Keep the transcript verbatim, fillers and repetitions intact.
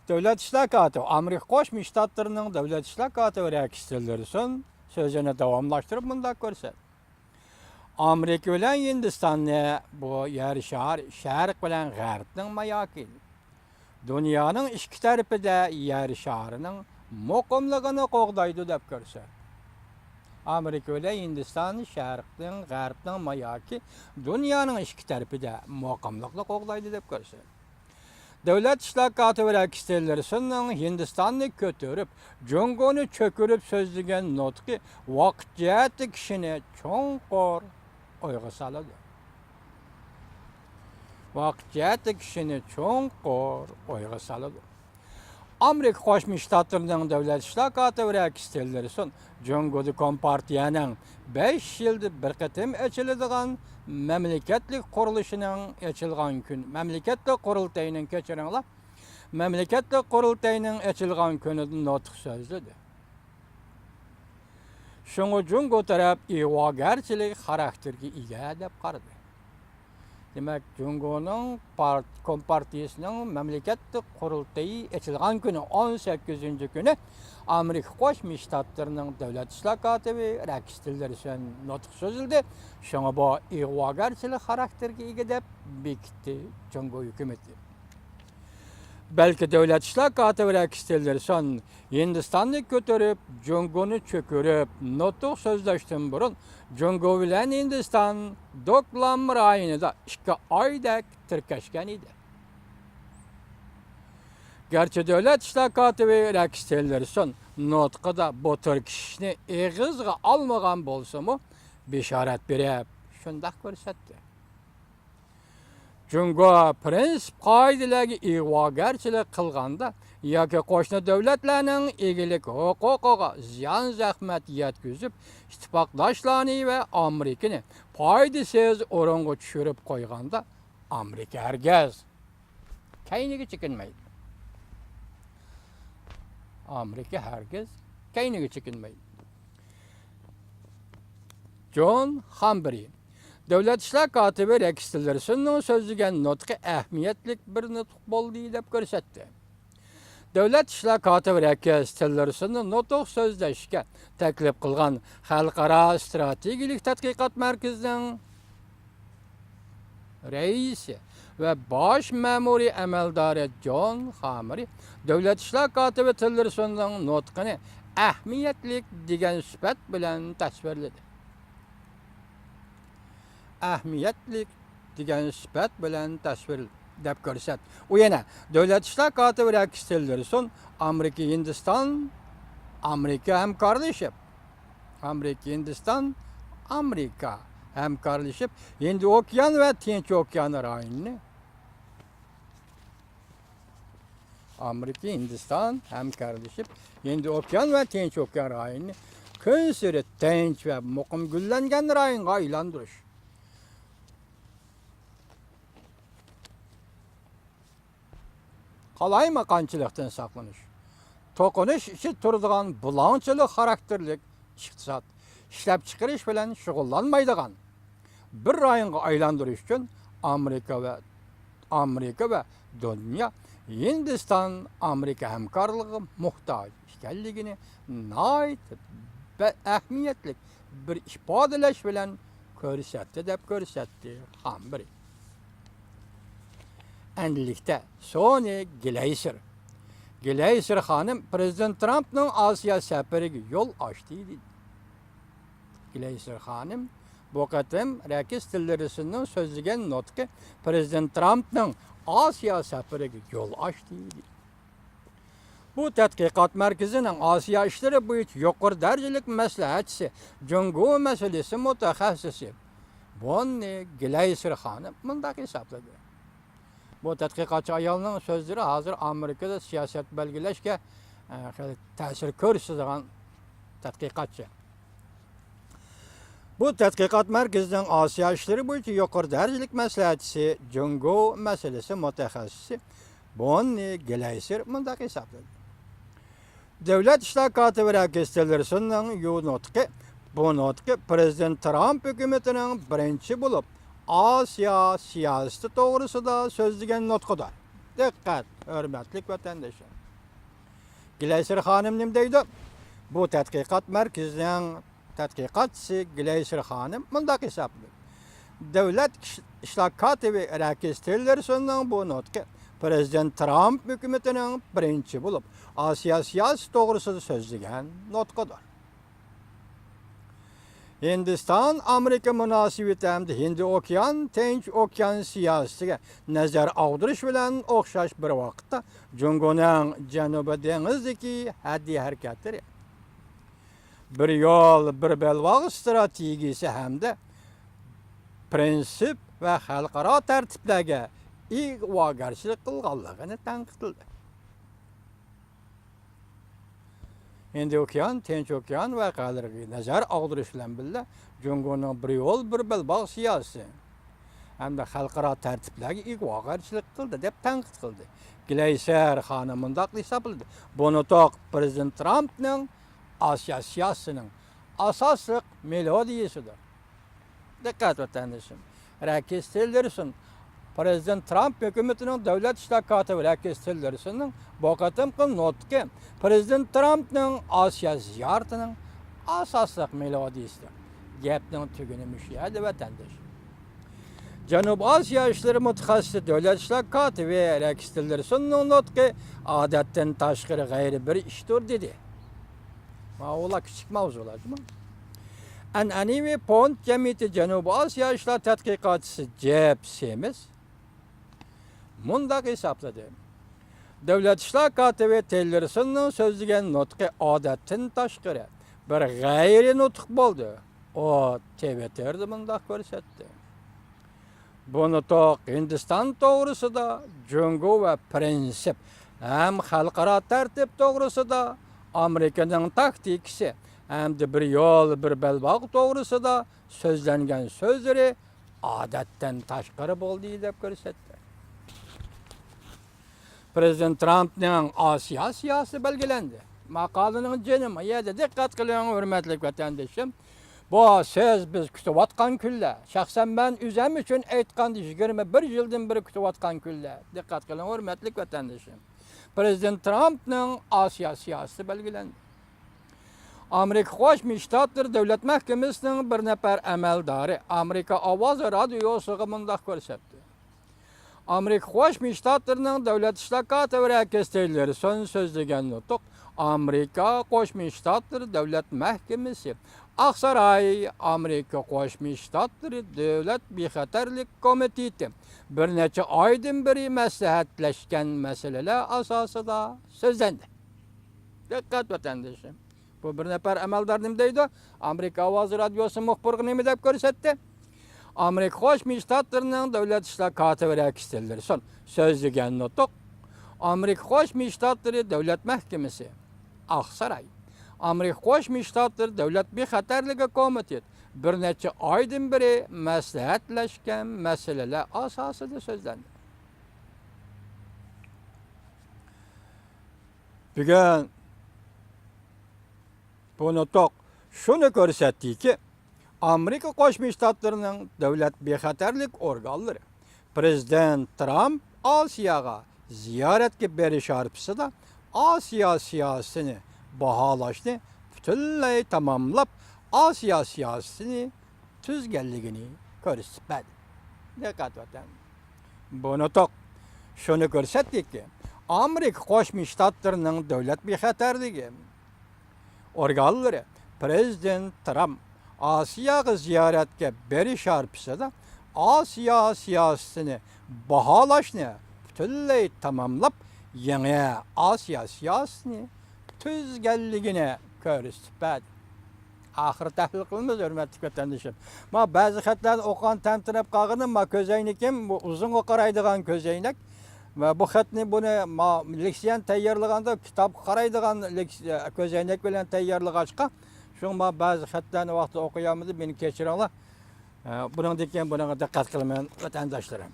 دۆلەت ئىشلار كاتىپى، ئامېرىكا قوشما شتاتلىرىنىڭ دۆلەت ئىشلار كاتىپى رەكس تىللېرسون سۆزىنى داۋاملاشتۇرۇپ مۇنداق كۆرسەتتى: ئامېرىكا بىلەن ھىندىستاننى بۇ يەر شارى شەرق بىلەن غەربنىڭ ماياكى، دۇنيانىڭ ئىككى تەرىپىدە يەر شارىنىڭ مۇقىملىقىنى قوغدايدۇ دەپ كۆرسەتتى. ئامېرىكا بىلەن ھىندىستان شەرقنىڭ، غەربنىڭ ماياكى، دۇنيانىڭ ئىككى تەرىپىدە مۇقىملىقنى قوغدايدۇ دەپ كۆرسەتتى. دۆلەت ئىشلار كاتىپى رەكس تىللېرسوننىڭ ھىندىستاننى كۆتۈرۈپ، جۇڭگونى چۆكۈرۈپ سۆزلىگەن نۇتقى ۋاقىت جەھەتتە كىشىنى چوڭقۇر ئويغا سالىدۇ. ۋاقىت جەھەتتە كىشىنى چوڭقۇر ئويغا سالىدۇ. ئامېرىكا قوشما شتاتلىرىنىڭ دۆلەت ئىشلار كاتىپى رەكس تىللېرسون جۇڭگودا كومپارتىيەنىڭ بەش يىلدا بىر قېتىم ئېچىلىدىغان مەملىكەتلىك قۇرۇلۇشىنىڭ ئېچىلغان كۈنى، مەملىكەتلىك قۇرۇلتىيىنىڭ، كەچۈرۈڭلار، مەملىكەتلىك قۇرۇلتاينىڭ ئېچىلغان كۈنىدە نۇتۇق سۆزلىدى. شۇڭا جۇڭگو تەرەپ ئىغۋاگەرچىلىك خاراكتېرىگە ئىگە دەپ قارىدى. دېمەك، جۇڭگونىڭ پار-، كومپارتىيىسىنىڭ مەملىكەتلىك قۇرۇلتىيى ئېچىلغان كۈنى، ئون سەككىزىنچى كۈنى ئامېرىكا قوشما شتاتلىرىنىڭ دۆلەت ئىشلار كاتىپى رەكس تىللېرسون نۇتۇق سۆزلىدى. شۇڭا بۇ ئىغۋاگەرچىلىك خاراكتېرىگە ئىگە دەپ بېكىتتى جۇڭگو ھۆكۈمىتى. بەلكى دۆلەت ئىشلار كاتىپى رەكس تىللېرسون ھىندىستاننى كۆتۈرۈپ، جۇڭگونى چۆكۈرۈپ، نۇتۇق سۆزلەشتىن بۇرۇن، جۇڭگو بىلەن ھىندىستان دوكلام رايونىدا ئىككى ئايدەك تىركەشكەن ئىدى. گەرچە دۆلەت ئىشلار كاتىپى رەكس تىللېرسون نۇتقىدا بۇ تىركىشىشنى ئېغىزغا ئالمىغان بولسىمۇ، بېشارەت بېرىپ شۇنداق كۆرسەتتى. جۇڭگو پىرىنسىپ قائىدىلەرگە ئىغۋاگەرچىلىك قىلغاندا ياكى قوشنا دۆلەتلەرنىڭ ئىگىلىك ھوقۇقىغا زىيان-زەخمەت يەتكۈزۈپ، ئىتتىپاقداشلارنى ۋە ئامېرىكىنى پايدىسىز ئورۇنغا چۈشۈرۈپ قويغاندا، ئامېرىكا ھەرگىز كەينىگە چېكىنمەيدۇ. ئامېرىكا ھەرگىز كەينىگە چېكىنمەيدۇ. جون خامبىرى دۆلەت ئىشلار كاتىپى رەكس تىللېرسوننىڭ سۆزلىگەن نۇتقى ئەھمىيەتلىك بىر نۇتۇق بولدى دەپ كۆرسەتتى. دۆلەت ئىشلار كاتىپى رەكس تىللېرسوننى نۇتۇق سۆزلەشكە تەكلىپ قىلغان خەلقئارا ئىستراتېگىيەلىك تەتقىقات مەركىزىنىڭ رەئىسى ۋە باش مەمۇرىي ئەمەلدارى جون خامېرى دۆلەت ئىشلار كاتىپى تىللېرسوننىڭ نۇتقىنى ئەھمىيەتلىك دېگەن سۈپەت بىلەن تەسۋىرلىدى. ئەھمىيەتلىك دېگەن سۈپەت بىلەن تەسۋىر دەپ كۆرسەت. ئۇ يەنە دۆلەت ئىشلار كاتىپى رەكس تىللېرسون ئامېرىكا، ھىندىستان، ئامېرىكا ھەمكارلىشىپ، ئامېرىكا، ھىندىستان، ئامېرىكا ھەمكارلىشىپ، ھىندى ئوكيان ۋە تىنچ ئوكيان رايونىنى، ئامېرىكا، ھىندىستان ھەمكارلىشىپ، ھىندى ئوكيان ۋە تىنچ ئوكيان رايونىنى كۈنسېرى تىنچ ۋە مۇقىم گۈللەنگەن رايونغا ئايلاندۇرۇش. قالايمىقانچىلىقتىن ساقلىنىش، توقۇنۇش ئىچىدە تۇرىدىغان بۇلاڭچىلىق خاراكتېرلىك ئىقتىساد، ئىشلەپچىقىرىش بىلەن شۇغۇللانمايدىغان بىر رايونغا ئايلاندۇرۇش ئۈچۈن ئامېرىكا ۋە، ئامېرىكا ۋە دۇنيا ھىندىستان ئامېرىكا ھەمكارلىقىغا موھتاج ئىكەنلىكىنى ناھايىتى بە-، ئەھمىيەتلىك بىر ئىپادىلەش بىلەن كۆرسەتتى دەپ كۆرسەتتى خامبىرى. ئەنلىكتە سونى گلەيسېر. گلەيسېر خانىم پىرېزىدېنت ترامپنىڭ ئاسىيا سەپىرىگە يول ئاچتى دېدى. گلەيسېر خانىم بۇ قېتىم رەكس تىللېرسوننىڭ سۆزلىگەن نۇتقى پىرېزىدېنت ترامپنىڭ ئاسىيا سەپىرىگە يول ئاچتى دېدى. بۇ تەتقىقات مەركىزىنىڭ ئاسىيا ئىشلىرى بويىچە يۇقىرى دەرىجىلىك مەسلىھەتچىسى، جۇڭگو مەسىلىسى مۇتەخەسسىسى بوننى گلەيسېر خانىم مۇنداق ھېسابلىدى. بۇ تەتقىقاتچى ئايالنىڭ سۆزلىرى ھازىر ئامېرىكىدا سىياسەت بەلگىلەشكە، ئە، خېلى تەسىر كۆرسىتىدىغان تەتقىقاتچى. بۇ تەتقىقات مەركىزىنىڭ ئاسىيا ئىشلىرى بويىچە يۇقىرى دەرىجىلىك مەسلىھەتچىسى، جۇڭگو مەسىلىسى مۇتەخەسسىسى بوننى گلەيسېر مۇنداق ھېسابلىدى. دۆلەت ئىشلار كاتىپى رەكس تىللېرسوننىڭ يۇ نۇتقى، بۇ نۇتقى پىرېزىدېنت ترامپ ھۆكۈمىتىنىڭ بىرىنچى بولۇپ ئاسىيا سىياسىتى توغرىسىدا سۆزلىگەن نۇتقىدۇر. دىققەت، ھۆرمەتلىك ۋەتەندىشىم. گلەيسېر خانىم نېمە دەيدۇ؟ بۇ تەتقىقات مەركىزىنىڭ تەتقىقاتچىسى گلەيسېر خانىم مۇنداق ھېسابلىدى: دۆلەت ئىش-، ئىشلار كاتىپى رەكس تىللېرسوننىڭ بۇ نۇتقى پىرېزىدېنت ترامپ ھۆكۈمىتىنىڭ بىرىنچى بولۇپ ئاسىيا سىياسىتى توغرىسىدا سۆزلىگەن نۇتقىدۇر. ھىندىستان ئامېرىكا مۇناسىۋىتى ھەمدە ھىندى ئوكيان، تىنچ ئوكيان سىياسىتىگە نەزەر ئاغدۇرۇش بىلەن ئوخشاش بىر ۋاقىتتا، جۇڭگونىڭ جەنۇبىي دېڭىزدىكى ھەددىي ھەرىكەتلىرى، بىر يول، بىر بەلباغ ئىستراتېگىيىسى ھەمدە پىرىنسىپ ۋە خەلقئارا تەرتىپلەرگە ئىگىدارچىلىق قىلغانلىقىنى تەنقىدلىدى. ھىندى ئوكيان، تىنچ ئوكيان ۋەقەلىرىگە نەزەر ئاغدۇرۇش بىلەن بىللە، جۇڭگونىڭ بىر يول، بىر بەلباغ سىياسىتى ھەمدە خەلقئارا تەرتىپلەرگە ئىگىدارچىلىق قىلدى، دەپ تەنقىد قىلدى. گلەيسەر خانىم مۇنداق ھېسابلىدى: بۇ نۇتۇق پىرېزىدېنت ترامپنىڭ ئاسىيا سىياسىتىنىڭ ئاساسلىق مېلودىيىسىدۇر. دىققەت، ۋەتەندىشىم. رەكس تىللېرسون، پىرېزىدېنت ترامپ ھۆكۈمىتىنىڭ دۆلەت ئىشلار كاتىپى رەكس تىللېرسوننىڭ بۇ قېتىمقى نۇتقى پىرېزىدېنت ترامپنىڭ ئاسىيا زىيارىتىنىڭ ئاساسلىق مېلودىيىسىدۇر. گەپنىڭ تۈگۈنى مۇشۇ يەردە، ۋەتەندىشىم. جەنۇبىي ئاسىيا ئىشلىرى مۇتەخەسسىسى دۆلەت ئىشلار كاتىپى رەكس تىللېرسوننىڭ نۇتقى ئادەتتىن تاشقىرى غەيرىي بىر ئىشتۇر، دېدى. ماۋۇلار كىچىك ماۋزۇلار، جۇمۇ. ئەنئەنىۋى فوند جەمئىيىتى جەنۇبىي ئاسىيا ئىشلار تەتقىقاتچىسى جېف سىمىس مۇنداق ھېسابلىدى: دۆلەت ئىشلار كاتىپى تىللېرسوننىڭ سۆزلىگەن نۇتقى ئادەتتىن تاشقىرى، بىر غەيرىي نۇتۇق بولدى. ئۇ تىۋىتتېردا مۇنداق كۆرسەتتى: بۇ نۇتۇق ھىندىستان توغرىسىدا، جۇڭگو ۋە پىرىنسىپ ھەم خەلقئارا تەرتىپ توغرىسىدا، ئامېرىكىنىڭ تاكتىكىسى ھەمدە بىر يول، بىر بەلباغ توغرىسىدا سۆزلەنگەن سۆزلىرى ئادەتتىن تاشقىرى بولدى، دەپ كۆرسەتتى. پىرېزىدېنت ترامپنىڭ ئاسىيا سىياسىتى بەلگىلەندى. ماقالىنىڭ جېنى ما يەردە. دىققەت قىلىڭ، ھۆرمەتلىك ۋەتەندىشىم. بۇ سۆز بىز كۈتۈۋاتقان كۈنلەر. شەخسەن مەن ئۆزۈم ئۈچۈن ئېيتقاندا، يىگىرمە بىر يىلدىن بېرى كۈتۈۋاتقان كۈنلەر. دىققەت قىلىڭ، ھۆرمەتلىك ۋەتەندىشىم. پىرېزىدېنت ترامپنىڭ ئاسىيا سىياسىتى بەلگىلەندى. ئامېرىكا قوشما شتاتلىرى دۆلەت مەھكىمىسىنىڭ بىر نەپەر ئەمەلدارى ئامېرىكا ئاۋازى رادىيوسىغا مۇنداق كۆرسەتتى: ئامېرىكا قوشما شتاتلىرىنىڭ دۆلەت ئىشلار كاتىپى رەكس تىللېرسون سۆزلىگەن نۇتۇق ئامېرىكا قوشما شتاتلىرى دۆلەت مەھكىمىسى، ئاقساراي، ئامېرىكا قوشما شتاتلىرى دۆلەت بىخەتەرلىك كومىتېتى بىر نەچچە ئايدىن بېرى مەسلىھەتلەشكەن مەسىلىلەر ئاساسىدا سۆزلەندى. دىققەت، ۋەتەندىشىم. بۇ بىر نەپەر ئەمەلدار نېمە دەيدۇ؟ ئامېرىكا ئاۋازى رادىيوسى مۇخبىرىغا نېمە دەپ كۆرسەتتى؟ ئامېرىكا قوشما شتاتلىرىنىڭ دۆلەت ئىشلار كاتىپى رەكس تىللېرسون سۆزلىگەن نۇتۇق ئامېرىكا قوشما شتاتلىرى دۆلەت مەھكىمىسى، ئاقساراي، ئامېرىكا قوشما شتاتلىرى دۆلەت بىخەتەرلىكى كومىتېتى بىر نەچچە ئايدىن بېرى مەسلىھەتلەشكەن مەسىلىلەر ئاساسىدا سۆزلەندى. بۈگۈن بۇ نۇتۇق شۇنى كۆرسەتتىكى، ئامېرىكا قوشما شتاتلىرىنىڭ دۆلەت بىخەتەرلىك ئورگانلىرى پىرېزىدېنت ترامپ ئاسىياغا زىيارەتكە بېرىش ھارپىسىدا ئاسىيا سىياسىتىنى باھالاشنى پۈتۈنلەي تاماملاپ، ئاسىيا سىياسىتىنى تۈزگەنلىكىنى كۆرسىتىپ بەردى. دىققەت، ۋەتەن! بۇ نۇتۇق شۇنى كۆرسەتتىكى، ئامېرىكا قوشما شتاتلىرىنىڭ دۆلەت بىخەتەرلىكى ئورگانلىرى پىرېزىدېنت ترامپ ئاسىياغا زىيارەتكە بېرىش ھارپىسىدا ئاسىيا سىياسىتىنى باھالاشنى پۈتۈنلەي تاماملاپ، يېڭى ئاسىيا سىياسىتىنى تۈزگەنلىكىنى كۆرسىتىپ بەردى. ئاخىرى تەھلىل قىلىمىز، ھۆرمەتلىك ۋەتەندىشىم. ما بەزى خەتلەرنى ئوقۇغان تەمتىرەپ قالغىنىم، ما كۆزەينىكىم، بۇ ئۇزۇنغا قارايدىغان كۆزەينەك. ۋە بۇ خەتنى، بۇنى ما لېكسىيەنى تەييارلىغاندا كىتابقا قارايدىغان لېكس-، كۆزەينەك بىلەن تەييارلىغاچقا، شۇڭا ما بەزى خەتلەرنى ۋاقتىدا ئوقۇيالمىدىم، مېنى كەچۈرۈڭلار. ئە، بۇنىڭدىن كېيىن بۇنىڭغا دىققەت قىلىمەن، ۋەتەنداشلىرىم.